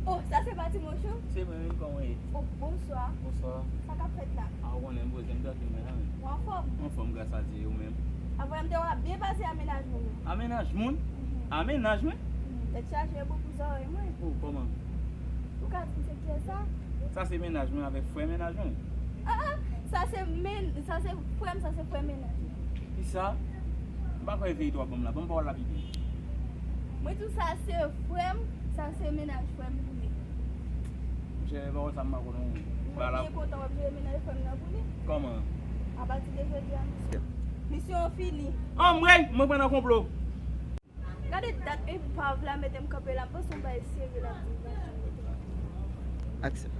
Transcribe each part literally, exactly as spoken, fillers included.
Oh, sa se pa Timocho? Se mwen menm, kòman w ye? Oh, bonswa. Bonswa. Sa k ap fèt la? A, ou konnen m poze, m trankil mwen la menm. Ou anfòm? Anfòm, gras a Dye, ou menm? Apre m te wè w ap byen pase a mennaj moun. A mennaj moun? A mennaj mwen? Tèt chaje, e bon pou zòrèy mwen. Oh, kòman? Ou ka di m se kiyès sa? Sa se mennaj mwen avèk frè mennaj mwen. Ah, ah, sa se men, sa se frè m, sa se frè mennaj mwen. Kisa? M pa kwè veye twa banm la, banm pawòl la pi byen. Mwen tou sa se frè m, sa se mennaj frè m li ye. Monchè, pawòl sa m pa konn non. Mwen byen kontan w ap jere mennaj frè m nan pou li. Kòman? Apati de jodi a, misyon, misyon an fini. Anmwey, mwen pran nan konplo. Gade dat epav la mete m kanpe la, m panse yon bagay serye l ap di m. Aksè.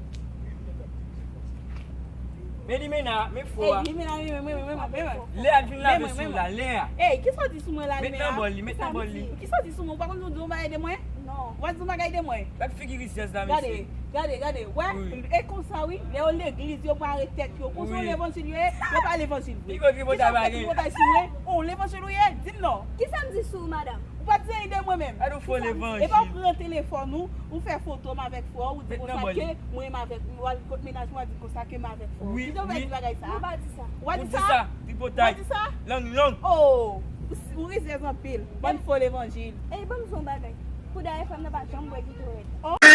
Men li mena, men fo a. Ey, li mena, men, men, men, men, men, men. Lè a vin lave sou la, lè a. Ey, kisa w di sou mwen la, Met nan bòl li, met nan bòl li. Kisa w di sou mwen? Ou pa konn di yon bagay de mwen? Non. Ou pa di yon bagay de mwen? Gad figi rizyèz la, Gade, mesye. Gade, gade, wè, e konsa wi, lè yo legliz, yo pare tèt yo. Konsa yon levanjil yo ye, yo pa levanjil vre. Li konn tripotay bagay. Tripotay sou mwen, yon levanjil ou ye, di m non. Kisa m di sou ou, madanm? Ou pa di anyen de mwen menm. Gade yon fo levanjil. E pa w pran telefòn ou, ou fè foto m avèk frè w, ou di konsa ke mwen m avèk, ou al kot mennaj mwen, ou di konsa ke m avèk frè w. Kite w bay di bagay sa. Ou pa di sa. Ou pa Ou di di sa? Sa, tripotay. Ou pa di sa? Lang long. Oh, ou rizyèz anpil. Bann fo levanjil. Ey, ban m di yon bagay. Pou dayè, frè m nan pa janm bwè Gatorade.